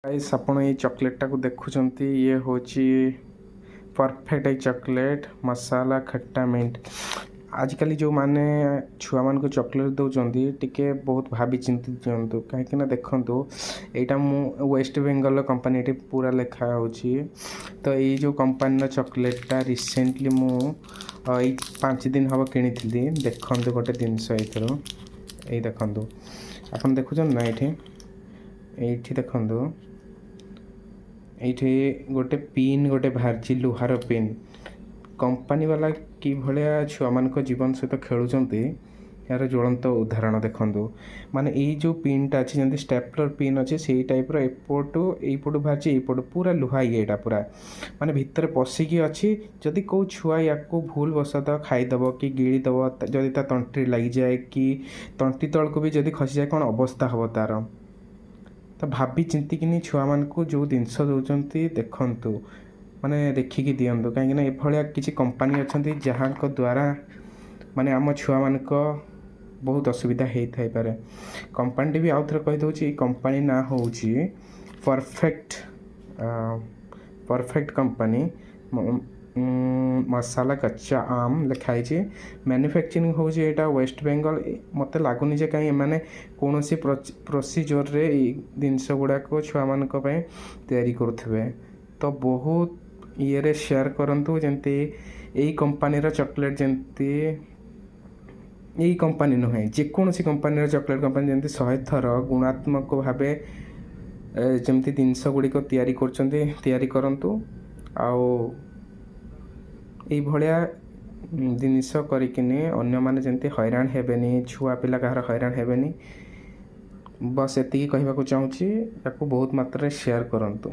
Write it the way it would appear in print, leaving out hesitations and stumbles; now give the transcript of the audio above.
Guys, ଆପଣ ଏଇ ଚକୋଲେଟ୍ଟାକୁ ଦେଖୁଛନ୍ତି। ଇଏ ହେଉଛି ପରଫେକ୍ଟ ଏଇ ଚକୋଲେଟ୍ ମସାଲା ଖଟା ମିଣ୍ଟ। ଆଜିକାଲି ଯେଉଁମାନେ ଛୁଆମାନଙ୍କୁ ଚକୋଲେଟ୍ ଦେଉଛନ୍ତି, ଟିକେ ବହୁତ ଭାବି ଚିନ୍ତି ଦିଅନ୍ତୁ। କାହିଁକିନା ଦେଖନ୍ତୁ, ଏଇଟା ମୁଁ ୱେଷ୍ଟ ବେଙ୍ଗଲର କମ୍ପାନୀ, ଏଠି ପୁରା ଲେଖା ହେଉଛି। ତ ଏଇ ଯେଉଁ କମ୍ପାନୀର ଚକୋଲେଟ୍ଟା ରିସେଣ୍ଟଲି ମୁଁ ଏଇ 5 ଦିନ ହେବ କିଣିଥିଲି। ଦେଖନ୍ତୁ ଗୋଟେ ଜିନିଷ ଏଇଥିରୁ, ଏଇ ଦେଖନ୍ତୁ, ଆପଣ ଦେଖୁଛନ୍ତି ନା? ଏଇଠି, ଏଇଠି ଦେଖନ୍ତୁ, ଏଇଠି ଗୋଟେ ପିନ୍ ଗୋଟେ ବାହାରିଛି, ଲୁହାର ପିନ୍। କମ୍ପାନୀ ବାଲା କିଭଳିଆ ଛୁଆମାନଙ୍କ ଜୀବନ ସହିତ ଖେଳୁଛନ୍ତି, ଏହାର ଜ୍ୱଳନ୍ତ ଉଦାହରଣ ଦେଖନ୍ତୁ। ମାନେ ଏଇ ଯେଉଁ ପିନ୍ଟା ଅଛି, ଯେମିତି ଷ୍ଟାପଲର ପିନ୍ ଅଛି, ସେଇ ଟାଇପ୍ର ଏପଟୁ ଏଇପଟୁ ବାହାରିଛି, ଏଇପଟୁ ପୁରା ଲୁହା ଇଏ। ଏଇଟା ପୁରା ମାନେ ଭିତରେ ପଶିକି ଅଛି। ଯଦି କେଉଁ ଛୁଆ ୟାକୁ ଭୁଲ ବଶତଃ ଖାଇଦେବ କି ଗିଳିଦେବ, ଯଦି ତା ତଣ୍ଟିରେ ଲାଗିଯାଏ କି ତଣ୍ଟି ତଳକୁ ବି ଯଦି ଖସିଯାଏ, କ'ଣ ଅବସ୍ଥା ହେବ ତା'ର? ତ ଭାବି ଚିନ୍ତିକିନି ଛୁଆମାନଙ୍କୁ ଯେଉଁ ଜିନିଷ ଦେଉଛନ୍ତି, ଦେଖନ୍ତୁ, ମାନେ ଦେଖିକି ଦିଅନ୍ତୁ। କାହିଁକିନା ଏଭଳିଆ କିଛି କମ୍ପାନୀ ଅଛନ୍ତି, ଯାହାଙ୍କ ଦ୍ୱାରା ମାନେ ଆମ ଛୁଆମାନଙ୍କ ବହୁତ ଅସୁବିଧା ହେଇଥାଇପାରେ। କମ୍ପାନୀଟି ବି ଆଉ ଥରେ କହିଦେଉଛି, ଏଇ କମ୍ପାନୀ ନାଁ ହେଉଛି ପରଫେକ୍ଟ, ପରଫେକ୍ଟ କମ୍ପାନୀ, ମସାଲା କଚ୍ଚା ଆମ୍ ଲେଖା ହେଇଛି। ମ୍ୟାନୁଫ୍ୟାକ୍ଚରିଂ ହେଉଛି ଏଇଟା ୱେଷ୍ଟ ବେଙ୍ଗଲ। ମୋତେ ଲାଗୁନି ଯେ କାହିଁ ଏମାନେ କୌଣସି ପ୍ରୋସିଜରରେ ଏଇ ଜିନିଷ ଗୁଡ଼ାକ ଛୁଆମାନଙ୍କ ପାଇଁ ତିଆରି କରୁଥିବେ। ତ ବହୁତ ଇଏରେ ସେୟାର କରନ୍ତୁ, ଯେମିତି ଏଇ କମ୍ପାନୀର ଚକୋଲେଟ୍, ଯେମିତି ଏଇ କମ୍ପାନୀ ନୁହେଁ, ଯେକୌଣସି କମ୍ପାନୀର ଚକୋଲେଟ୍ କମ୍ପାନୀ ଯେମିତି 100 ଥର ଗୁଣାତ୍ମକ ଭାବେ ଯେମିତି ଜିନିଷ ଗୁଡ଼ିକ ତିଆରି କରୁଛନ୍ତି, ତିଆରି କରନ୍ତୁ। ଆଉ ଏଇଭଳିଆ ଜିନିଷ କରିକିନି ଅନ୍ୟମାନେ ଯେମିତି ହଇରାଣ ହେବେନି, ଛୁଆ ପିଲା କାହାର ହଇରାଣ ହେବେନି, ବସ୍ ଏତିକି କହିବାକୁ ଚାହୁଁଛି। ୟାକୁ ବହୁତ ମାତ୍ରାରେ ସେୟାର କରନ୍ତୁ।